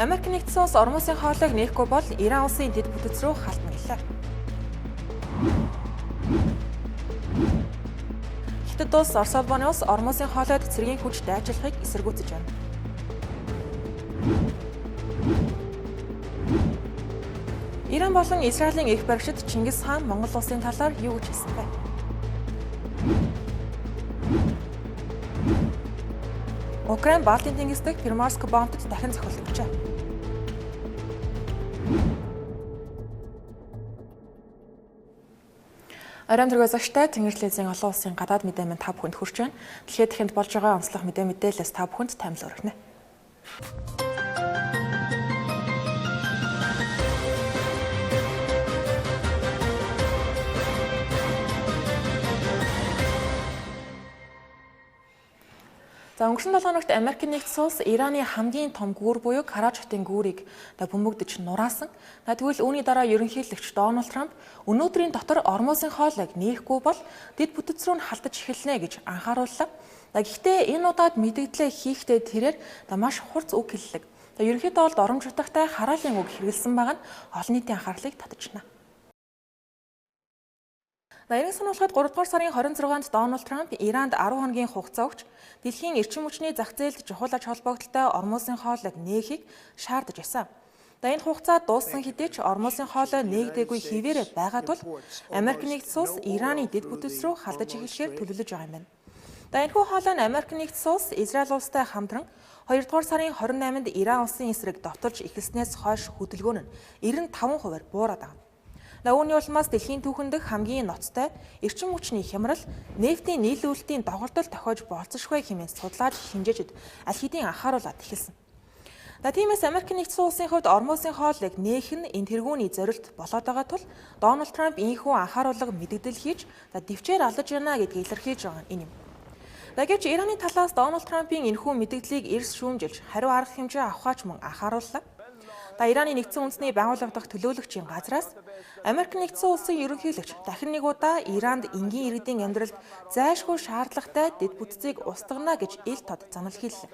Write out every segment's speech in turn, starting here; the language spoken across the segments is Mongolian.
Америк нэгдсэн улс Ормузын хоолойг нээхгүй бол Иран улсын дэд бүтэц рүү халтна гэлээ. Хятад улс, Орос улбаны улс Ормузын хоолойд цэргийн хүч дайчлахыг эсэргүүцэж байна. Иран болон Израилийн эрх баригчид Чингис хаан Монгол улсын талаар юу гэж хэлсэн бэ? Украин Балтийн тэнгис дэх Приморск бомбод дахин зохиолдогчээ. Оройн төргөөсөгчтэй Тэнгэр телевизийн олон улсын гадаад мэдээ минь та бүхэнд хүрч байна. Дэлхийд дахинд болж байгаа онцлог мэдээ мэдээлэлээс та бүхэнд таймл өргөнө. За өнгөрсөн 7 хоногт Америк нэгдсэн улс Ираны хамгийн том гүүр буюу Караж хотын гүүрийг бөмбөгдөж нураасан. Тэгвэл үүний дараа ерөнхийлөгч Дональд Трамп өнөөдрийн дотор Ормузын хоолойг нээхгүй бол дэд бүтэц рүү нь халтаж эхэлнэ гэж анхаарууллаа. Гэхдээ энэ удаад мэдэгдлээ хийхдээ тэрээр маш хурц үг хэллэг. Ерөнхийдөө бол доромж утгатай хараалын үг хэрэглэсэн байгаа нь олон нийтийн анхаарлыг татаж байна. Эрийн сануулгад 3 дугаар сарын 26-нд Дональд Трамп Иранд 10 хоногийн хугацаа өгч дэлхийн эрчим хүчний зах зээлд чухал ач холбогдолтой Ормузын хоолойг нээхийг шаардаж байсан. Энэ хугацаа дууссан хэдий ч Ормузын хоолой нээгдээгүй хэвээрээ байгаа тул Америк нэгдсэн улс Ираны дэд бүтэц рүү халдаж эхлэхээр төлөвлөж байгаа юм байна. Энэхүү хоолой нь Америк нэгдсэн улс Израиль улстай хамтран 2 дугаар сарын 28-нд Иран улсын эсрэг довтолж эхэлснээс хойш хөдөлгөөн нь 95%-аар буураад байгаа. Үүний улмаас дэлхийн түүхэн дэх хамгийн ноцтой эрчим хүчний хямрал, нефтийн нийлүүлэлтийн доголдол тохиож болцсошгүй хэмээн судлаач хэмжээчд аль хэдийн анхааруулад эхэлсэн. Тиймээс Америк нэгдсэн улсын хувьд Ормузын хоолойг нээх нь энэ тэргүүний зорилт болоод байгаа тул Дональд Трамп ийхүү анхааруулга мэдэгдэл хийж дэвчээр алдаж байна гэдгийг илэрхийлж байгаа нь энэ юм. Гэвч Ираны талаас Дональд Трампын энэхүү мэдэгдлийг эрс шүүмжилж хариу арга хэмжээ авахаач мөн анхаарууллаа. Ираны нэгдсэн үндэсний байгууллага дахь төлөөлөгчийн газраас Америк нэгдсэн улсын ерөнхийлөгч дахин нэг удаа Иранд энгийн иргэдийн амьдралд зайлшгүй шаардлагатай дэд бүтцийг устгана гэж ил тод занал хийлээ.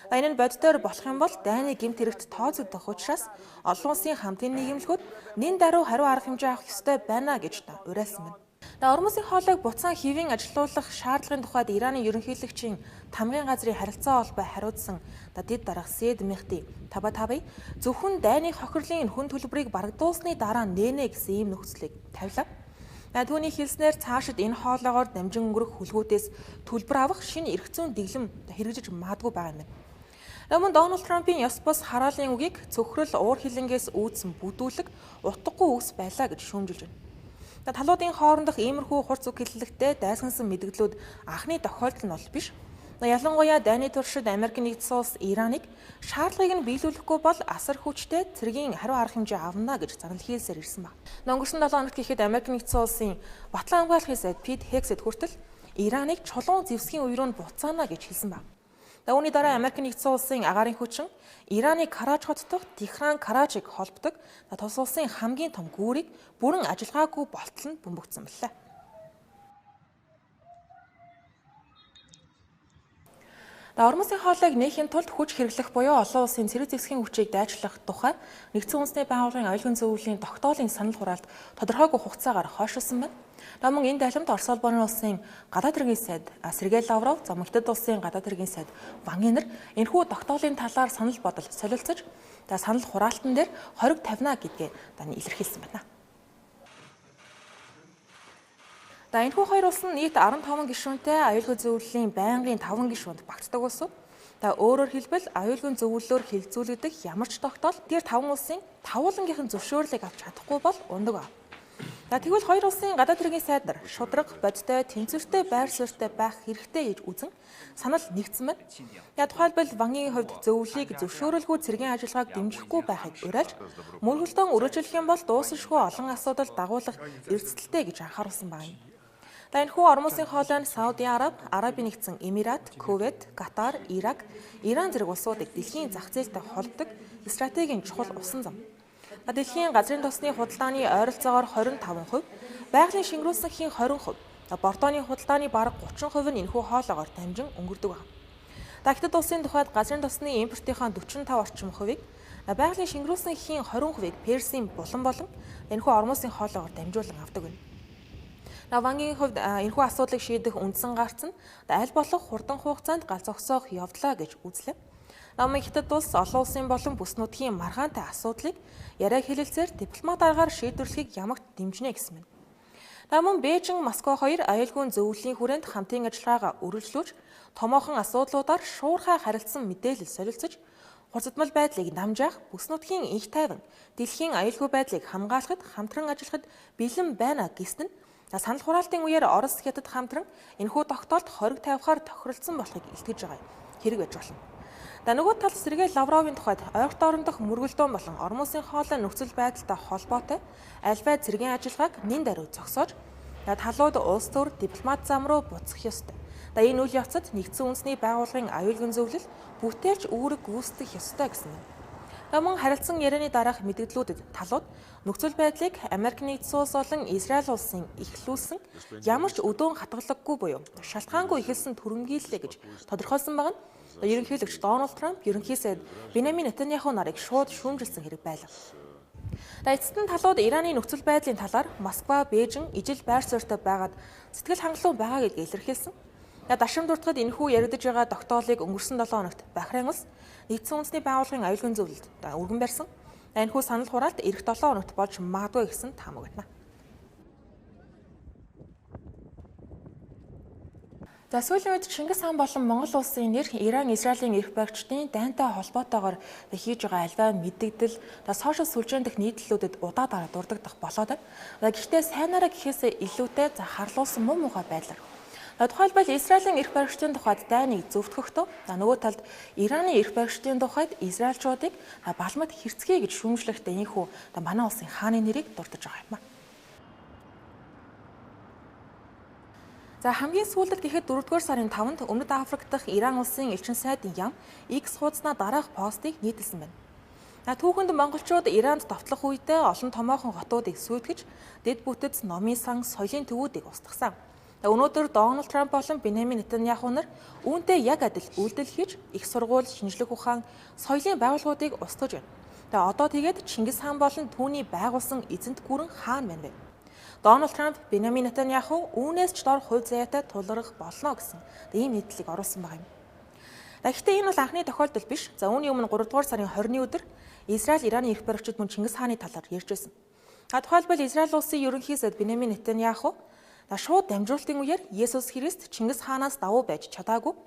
Энэ нь бодитоор болох юм бол дайны гэмт хэрэгт тооцогдох учраас олон улсын хамтын нийгэмлэгүүд нэн даруй хариу арга хэмжээ авах ёстой байна гэж уриалсан байна. Ормузын хоолойг буцаан хэвийн ажилуулах шаардлагын тухайд Ираны ерөнхийлөгчийн тамгын газрын харилцаа холбоо хариуцсан дэд дарга Сед Мехди Табатаби зөвхөн дайны хохирлын хүн төлбөрийг барагдуулсны дараа нээнэ гэсэн ийм нөхцөлийг тавилаа. Түүний хэлснээр цаашид энэ хоолоогоор дамжин өнгөрөх хүлгүүдээс төлбөр авах шинэ эрх зүйн дэглэм хэрэгжиж магадгүй байгаа юм байна. Мөн Дональд Трампын ёс бус хараалын үгийг цөхрөл уур хилэнгээс үүдсэн бүдүүлэг утгагүй үгс байлаа гэж шүүмжилж байна. Талуудын хоорондох иймэрхүү хурц үг хэллэгтэй дайсагнасан мэдэгдлүүд анхны тохиолдол нь бол биш. Ялангуяа дайны туршид Америк нэгдсэн улс Ираныг шаардлагыг нь биелүүлэхгүй бол асар хүчтэй цэргийн хариу арга хэмжээ авна гэж занал хийлсээр ирсэн баг. Өнгөрсөн 7 хоногт гэхэд Америк нэгдсэн улсын Батлан хамгаалахын сайд Пит Хегсет хүртэл Ираныг чулуун зэвсгийн үе рүү нь буцаана гэж хэлсэн баг. Үүний дараа Америк нэгдсэн улсын агаарын хүчин Ираны Караж хот дахь Техран Каражийг холбодог тус улсын хамгийн том гүүрийг бүрэн ажиллагаагүй болтол нь бөмбөгдсөн билээ. Ормузын хоолойг нээхийн тулд хүч хэрэглэх буюу олон улсын цэрэг зэвсгийн хүчийг дайчлах тухай нэгдсэн үндэсний байгууллагын аюулгүй зөвлөлийн тогтоолын санал хураалт тодорхойгүй хугацаагаар хойшилсан байна. Мөн энэ далимд Орос улбаны улсын гадаад хэргийн сайд Сергей Лавров, за мөн Хятад улсын гадаад хэргийн сайд Ван Инер энэхүү тогтоолын талаар санал бодол солилцож санал хураалтан дээр хориг тавина гэдгээ илэрхийлсэн байна. Энэхүү хоёр улс нь нийт 15 гишүүнтэй аюулгүй зөвлөлийн байнгын 5 гишүүнд багтдаг улсууд. Өөрөөр хэлбэл аюулгүй зөвлөлөөр хэлэлцүүлэгдэх ямар ч тогтоол тэр 5 улсын тавуулангийнхан зөвшөөрлийг авч чадахгүй бол ундаг. Тэгвэл хоёр улсын гадаад хэргийн сайд нар шударга, бодиттой, тэнцвэртэй байр суурьтай байх хэрэгтэй гэж үзэн санал нэгдсэн байна. Тухайлбал Вангийн хувьд зөвлөлийг зөвшөөрөлгүй цэргийн ажиллагааг дэмжихгүй байхыг уриалж, мөргөлдөөн өргөжлөх юм бол дуусшгүй олон асуудал дагуулах эрсдэлтэй гэж анхааруулсан байна. Энэхүү Ормузын хоолой нь Сауди Араб, Арабын нэгдсэн Эмират, Кувейт, Катар, Ирак, Иран зэрэг улсуудыг дэлхийн зах зээлтэй холбодог стратегийн чухал усан зам. Дэлхийн газрын тосны худалдааны ойролцоогоор 25%, байгалийн шингэрүүлсэн хийн 20%, бордооны худалдааны бараг 30% нь энэхүү хоолоогоор дамжин өнгөрдөг байна. Хятад улсын тухайд газрын тосны импортынхаа 45 орчим хувийг Байгалийн шингэрүүлсэн хийн 20%-ийг Персийн булан болон энэхүү Ормузын хоолоогоор дамжуулан авдаг байна. Вангийн хувьд энэхүү асуудлыг шийдэх үндсэн гарц нь аль болох хурдан хугацаанд гал зогсоох явдлаа гэж үзлээ. Намын Хятад улс олон улсын болон бүс нутгийн маргаантай асуудлыг яриа хэлэлцээр дипломат аргаар шийдвэрлэхийг ямагт дэмжинэ гэсэн байна. Мөн Бээжин, Москва хоёр аюулгүй зөвлөлийн хүрээнд хамтын ажиллагаагаа үргэлжлүүлж томоохон асуудлуудаар шуурхай харилцсан мэдээлэл солилцож хурцдмал байдлыг намжаах, бүс нутгийн энх тайван, дэлхийн аюулгүй байдлыг хамгаалахад хамтран ажиллахад бэлэн байна гэсэн нь санал хураалтын үеэр Орос Хятад хамтран энэхүү тогтоолд хориг тавихаар тохиролцсон болохыг илтгэж байгаа хэрэг байж болно. За нөгөө талд Сергей Лавровын тухайд ойрт орондох мөргөлдөөн болон Ормузын хоолой нөхцөл байдалтай холбоотой альваа цэргийн ажиллагааг нэн даруй зогсоож талууд улс төр дипломат зам руу буцах ёстой. За энэ үйл явцад нэгдсэн үндэсний байгууллагын аюулгүй зөвлөл бүтээлч үүрэг гүйцэтгэх ёстой гэсэн юм. Мөн харилцан ярианы дараах мэдэгдлүүдэд талууд нөхцөл байдлыг Америк нэгдсэн улс болон Израиль улсын эхлүүлсэн ямар ч өдөөн хатгаллаггүй буюу шалтгаангүй эхэлсэн түрэмгийллээ гэж тодорхойлсон байгаа нь ерөнхийлөгч Дональд Трамп, ерөнхий сайд Бенямин Нетаньяху нарыг шууд шүүмжилсэн хэрэг байлаа. Эцэст нь талууд Ираны нөхцөл байдлын талаар Москва, Бээжин ижил байр суурьтай байгаад сэтгэл хангалуун байгаа гэдгийг илэрхийлсэн. Дашим дуртахад энэхүү яригдж байгаа тогтоолыг өнгөрсөн 7 хоногт Бахрейн улс нэгдсэн үндэсний байгууллагын аюулгүй зөвлөлд өргөн барьсан. Энэхүү санал хураалт эх 7 хоногт болж магадгүй гэсэн таамаг байна. За сүүлийн үед Чингис хаан болон Монгол улсын нэр Иран, Израилийн эрх баригчдын дайнтай холбоотойгоор хийж байгаа альваа мэдэгдэл, сошиал сүлжээн дэх нийтлэлүүдэд удаа дараа дурддагдах болоод байна. Гэхдээ сайнараа гэхээсээ илүүтэй за харлуулсан муу муухай байдлаар. Тухайлбал Израилийн эрх баригчдын тухайд дайныг зөвтгөхдөө нөгөө талд Ираны эрх баригчдын тухайд Израильчуудыг балмад хэрцгий гэж шүүмжлэхдээ ийхүү манай улсын хааны нэрийг дурдж байгаа юм а. За хамгийн сүүлд гэхэд 4-р сарын 5-нд Өмнөд Африк дахь Иран улсын элчин сайдын яам X хуудаснаа дараах постыг нийтэлсэн байна. Түүхэнд монголчууд Иранд довтлох үедээ олон томоохон хотуудыг сүйтгэж, дэд бүтэц, номын сан, соёлын төвүүдийг устгасан. Өнөөдөр Дональд Трамп болон Бенямин Нетаньяху нар үүнтэй яг адил үйлдэл хийж, их сургууль, шинжлэх ухаан, соёлын байгууллагуудыг устгаж байна. Одоо тэгээд Чингис хаан болон түүний байгуулсан эзэнт гүрэн хаан байна вэ? Дональд Трамп, Бенямин Нетаньяху үүнээс ч дор хувь заяатай тулгарх болно гэсэн ийм нийтлэлийг оруулсан байгаа юм. Гэхдээ энэ бол анхны тохиолдол биш. За үүний өмнө 3-р сарын 20-ны өдөр Израиль Ираны эрх баригчид мөн Чингис хааны талаар ярьж байсан. Тухайлбал Израиль улсын ерөнхий сайд Бенямин Нетаньяху шууд дамжуулалтын үеэр Есүс Христ Чингис хаанаас давуу байж чадаагүй.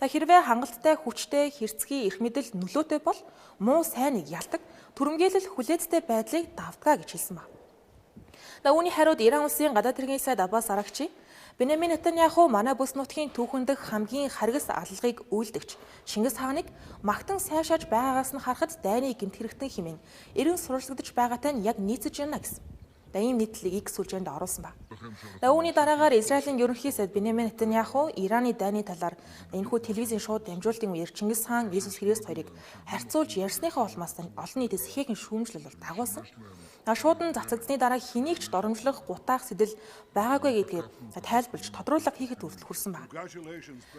Хэрвээ хангалттай хүчтэй, хэрцгий, эрх мэдэл нөлөөтэй бол муу сайныг ялдаг, түрэмгийлэл хүлээцтэй байдлыг давдгаа гэж хэлсэн байна. Үүний хариуд Иран улсын гадаад хэргийн сайд Аббас Арагчи Бенямин Нетаньяху манай бүс нутгийн түүхэн дэх хамгийн харгас аллагыг үйлдэгч Чингис хааныг магтан сайшааж байгаагаас нь харахад дайны гэмт хэрэгтэн хэмээн эрен сурвалжлагдаж байгаатай нь яг нийцэж байна гэсэн. Ийм нийтлэлийг X сүлжээнд оруулсан ба. Үүний дараагаар Израилийн ерөнхий сайд Бенямин Нетаньяху Ираны дайны талаар энэхүү телевизийн шууд дамжуулалтын үеэр Чингис хаан, Иесус Христ хоёрыг харьцуулж ярьсныхаа улмаас олон нийтээс ихээхэн шүүмжлэл бол дагуулсан. Шуудан цацагдсны дараа хэнийг ч доромжлох, гутаах сэтэл байгаагүй гэдгээр тайлбарлаж тодруулга хийхэд хүртэл хүрсэн байна.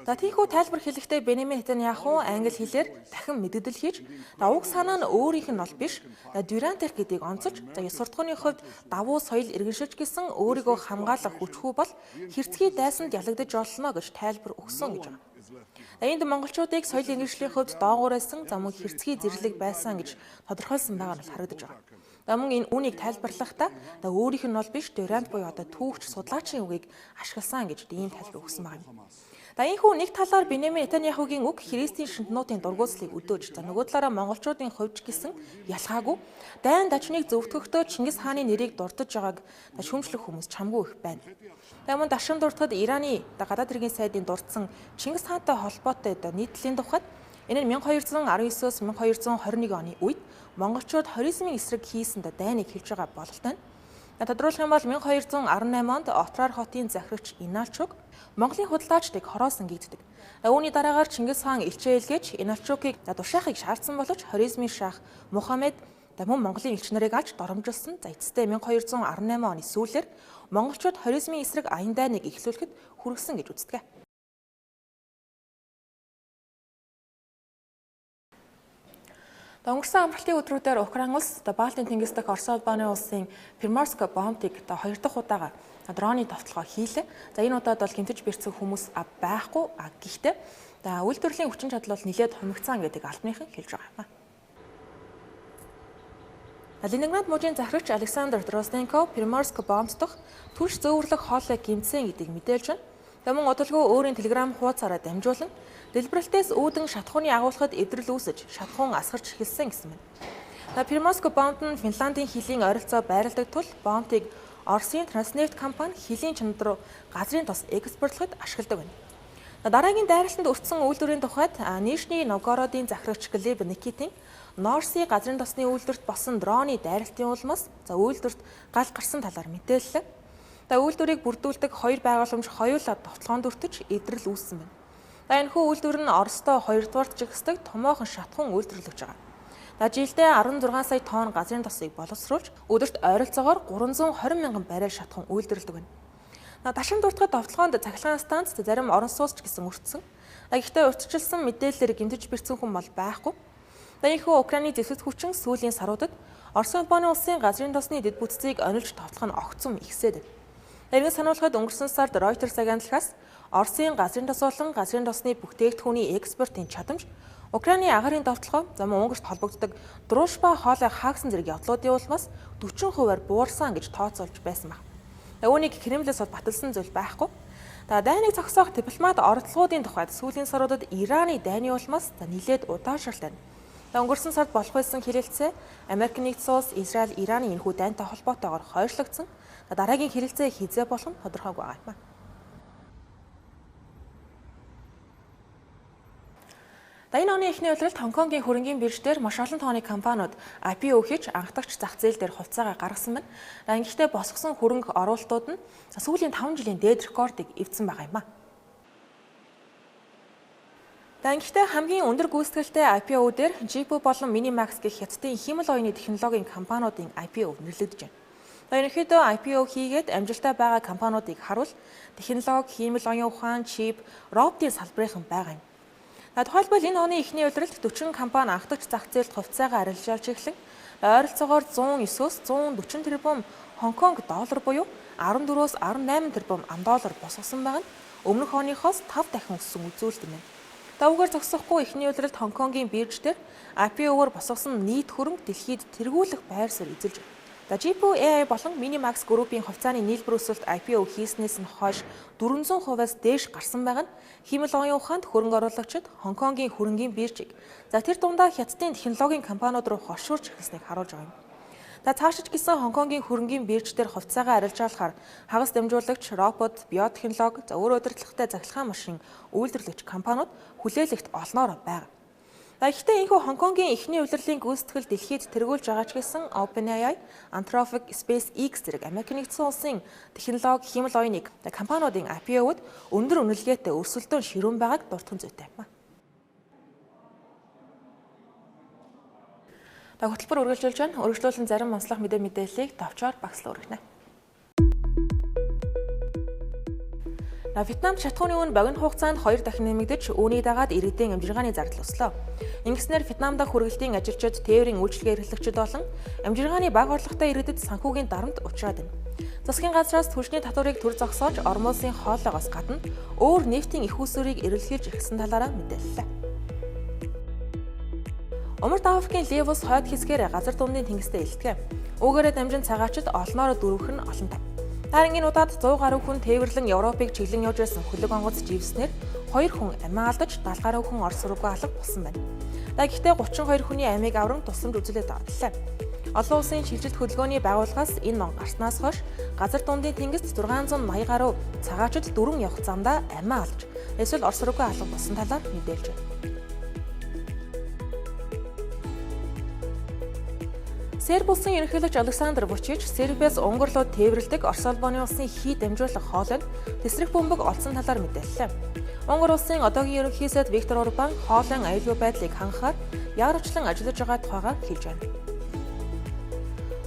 За тийхүү тайлбар хэлэхдээ Бенямин Нетаньяху англи хэлээр дахин мэдэгдэл хийж, уг санаа нь өөрийнх нь бол биш, Дюрантих гэдгийг онцолж, ёс суртахууны хувьд давуу соёл иргэншилж гисэн өөрийгөө хамгаалах хүчгүй бол хэрцгий дайсанд ялагдаж олно гэж тайлбар өгсөн гэж байна. Энд монголчуудыг соёл иргэншлийн хувьд доогуур байсан, за мөн хэрцгий зэрлэг байсан гэж тодорхойлсон байгаа нь харагдаж байгаа. Мөн энэ үүнийг тайлбарлахдаа өөрийнх нь бол биш Дюрант буюу одоо түүхч судлаачийн үгийг ашигласан гэж ийм тайлбар өгсөн байгаа юм. За ийхүү нэг талаар Бенямин Нетаньяхугийн үг Христийн шинтнуудын дургуутслыг өдөөж, за нөгөө талаараа монголчуудын хувьд гэсэн ялгаагүй дайн дажныг зөвтгөхдөө Чингис хааны нэрийг дурдж байгааг шүүмжлэх хүмүүс чамгүй их байна. За мөн дашим дуртахад Ираны гадаад хэргийн сайдын дурдсан Чингис хаантай холбоотой нийтлэлийн тухайд энэ нь 1219-оос 1221 оны үед монголчууд хоризмын эсрэг хийсэн дайныг хэлж байгаа бололтой нь. Тодруулах юм бол 1218 онд Отрар хотын захирагч Иналчуг Монголын худалдаачдыг хороосон гэгддэг. Үүний дараагаар Чингис хаан элчээ илгээж Иналчугийг тушаахыг шаардсан боловч Хоризмын шах Мухаммед мөн Монголын элч нарыг алж доромжилсон. За эцэстээ 1218 оны сүүлээр монголчууд хоризмын эсрэг аян дайныг эхлүүлэхэд хүргэсэн гэж үздэг. Өнгөрсөн амралтын өдрүүдээр Украин улс Балтийн тэнгис дахь Орос улбаны улсын Приморск бомбыг хоёр дахь удаага дроны довтлогоо хийлээ. За энэ удаад бол гэмтэж бэрцсэн хүмүүс байхгүй. Гэхдээ үйлдвэрлэлийн хүчин чадал бол нэлээд хумигдсан гэдэг албаныхан хэлж байгаа юм. Ленинград мужийн захирагч Александр Дрозденко Приморск бомб дахь түлш зөөвөрлөх хоолой гэмтсэн гэдгийг мэдээлж байна. Мөн удалгүй өөрийн Telegram хуудасаараа дамжуулан дэлбэрэлтээс үүдэн шатахууны агуулгад эвдрэл үүсэж шатахуун асгарч эхэлсэн гэсэн байна. Приморск бомб нь Финландийн хилийн ойролцоо байрладаг тул бомбыг Оросын Транснефт компани хилийн чанар руу газрын тос экспортлоход ашигладаг байна. Дараагийн дайралтанд өртсөн үйлдвэрийн тухайд Нижний Новгородын захирагч Глеб Никитин Норси газрын тосны үйлдвэрт болсон дроны дайралтын улмаас үйлдвэрт гал гарсан талаар мэдээллээ. Үйлдвэрийг бүрдүүлдэг хоёр байгууламж хоёулаа довтлогоонд өртөж эдрэл үүссэн байна. Энэхүү үйлдвэр нь Оростой хоёрдугаарт жигсдэг томоохон шатахуун үйлдвэрлэгч байгаа. Жилдээ 16 сая тонн газрын тосыг боловсруулж өдөрт ойролцоогоор 320 мянган баррел шатахуун үйлдвэрлэдэг байна. Дашин дуртахад довтлогоонд цахилгаан станц зарим орон сууц ч гэсэн өртсөн. Гэхдээ урьдчилсан мэдээллээр гэмтэж бэрцсэн хүн бол байхгүй. Энэхүү Украины зэвсэгт хүчин сүүлийн саруудад Орос улбаны улсын газрын тосны дэд бүтцийг онилж довтлох нь огцом ихсээд байна. Эргэн сануулхад өнгөрсөн сард Reuters агентлагаас Оросын газрын тос болон газрын тосны бүтээгдэхүүний экспортын чадамж Украины агарын довтлогоо мөн Унгарт холбогддог Дружба хоолой хаагсан зэрэг явдлуудын улмаас 40%-аар буурсан гэж тооцоолж байсан баг. Үүнийг Кремлээс бол баталсан зүйл байхгүй. Дайныг зогсоох дипломат оролдлогоодын тухайд сүүлийн саруудад Ираны дайны улмаас нэлээд удаашралтай байна. Өнгөрсөн сард болох байсан хэрэлцээ Америк нэгдсэн улс, Израиль, Ираны энэхүү дайнтай холбоотойгоор хойшлогдсон. Дараагийн хэрэлцээ хэзээ болох нь тодорхойгүй байгаа юм. Энэ оны эхний улиралд Хонконгийн хөрөнгийн бирж дээр маш олон тооны компаниуд IPO хийж анхдагч зах зээл дээр хувьцаагаа гаргасан байна. Ингэхдээ босгосон хөрөнгө оруулалтууд нь сүүлийн 5 жилийн дээд рекордыг эвдсэн байгаа юм. Ингэхдээ хамгийн өндөр гүйцэтгэлтэй IPO дээр Zhipu болон Minimax гэх хятадын хиймэл оюуны технологийн компаниудын IPO нэрлэгдэж байна. Ерөнхийдөө IPO хийгээд амжилттай байгаа компаниудыг харуул технологи, хиймэл оюун ухаан, чип, роботын салбарынхан байгаа юм. Тухайлбал энэ оны эхний улиралд 40 компани анхдагч зах зээлд хувьцаагаа арилжаалж эхлэн ойролцоогоор 109-өөс 140 тэрбум Хонконг доллар буюу 14-өөс 18 тэрбум ам доллар босгосон байгаа нь өмнөх оныхоос 5 дахин өссөн үзүүлэлт юм байна. Давгаар зогсохгүй эхний улиралд Хонконгийн бирж дээр IPO-оор босгосон нийт хөрөнгө дэлхийд тэргүүлэх байр суурь эзэлж байна. Zhipu AI болон Minimax Group-ийн хувьцааны нийлбэр өсөлт IPO хийснээс нь хойш 400%-аас дээш гарсан байгаа нь хиймэл оюун ухаанд хөрөнгө оруулагчид Хонконгийн хөрөнгийн биржийг тэр дундаа хятадын технологийн компаниуд руу хоршуулж эхэлснийг харуулж байгаа юм. Цаашид гэсэн Хонконгийн хөрөнгийн бирж дээр хувьцаагаа арилжаалахаар хагас дамжуулагч, робот, биотехнологи, өөр удирдлагатай цахилгаан машин үйлдвэрлэгч компаниуд хүлээлэгт олноор байгаа. Гэхдээ энэхүү Хонконгийн эхний улирлын гүйцэтгэл дэлхийд тэргүүлж байгаа ч гэсэн OpenAI, Anthropic, SpaceX зэрэг Америк нэгдсэн улсын технологи, хиймэл оюуныг компаниудын IPO-д өндөр үнэлгээтэй өрсөлдөөн ширүүн байгааг дуртах зүйтэй юм. Хөтөлбөр үргэлжлүүлж байна. Үргэлжлүүлэн зарим онцлог мэдээллийг товчоор багслан өргөнө. Вьетнамд шатахууны үн богино хугацаанд 2 дахин нэмэгдэж, үүний дагаад иргэдийн амжиргааны зардал өслөө. Ингэснээр Вьетнам дахь хүргэлтийн ажилчид, тээврийн үйлчилгээ эрхлэгчид болон амжиргааны бага орлоготой иргэдэд санхүүгийн дарамт учраад байна. Засгийн газраас түлшний татварыг төр зогсоож, орон улсын хоолоогоос гадна өөр нефтийн их усүрийг эрэлхийлж эхэлсэн талаараа мэдээллээ. Умард Африкийн Лив улс хойд хэсгээр газар дундын тэнгистэй илтгэв. Үүгээрээ дамжин цагаачид олноороо дөрвөх нь олонтой. Дараагийн удаад 100 гаруй хүн тээвэрлэн Европыг чиглэн явж байсан хөлөг онгоц живснээр 2 хүн амиа алдаж 70 гаруй хүн Орос руугаа алга болсон байна. Гэхдээ 32 хүний амийг авран тусламж үзүүлээд авлаа. Олон улсын шилжилт хөдөлгөөний байгууллагаас энэ он гарснаас хойш газар дундын тэнгист 680 гаруй цагаачид дөрвөн явах замдаа амиа алдаж эсвэл Орос руугаа алга болсон талаар мэдээлж байна. Серб улсын ерөнхийлөгч Александр Вучич Сербиас Унгар руу тээвэрлэдэг Орос улбаны улсын хий дамжуулах хоолойд тэсрэх бөмбөг олдсон талаар мэдээллээ. Унгар улсын одоогийн ерөнхий сайд Виктор Орбан хоолойн аюулгүй байдлыг хангахаар яарвчлан ажиллаж байгаа тухайгаа хэлж байна.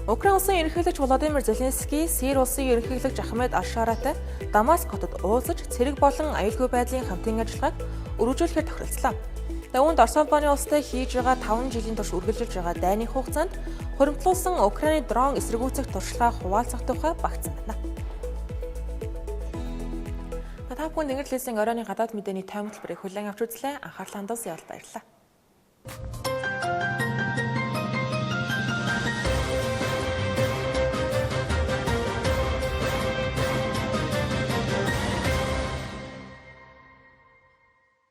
Украин улсын ерөнхийлөгч Владимир Зеленский Сири улсын ерөнхийлөгч Ахмед Аль-Шаратай Дамаск хотод уулзаж цэрэг болон аюулгүй байдлын хамтын ажиллагааг өргөжүүлэхээр тохиролцлоо. Үүнд Орос улбаны улстай хийж байгаа 5 жилийн турш үргэлжилж байгаа дайны хугацаанд хуримтлуулсан Украины дрон эсэргүүцэх туршлагаа хуваалцах тухай багтсан байна. Та бүхэн Тэнгэр телевизийн оройн гадаад мэдээний тойм хөтөлбөрийг хүлээн авч үзлээ. Анхаарлаа хандуулсан явдал баярлалаа.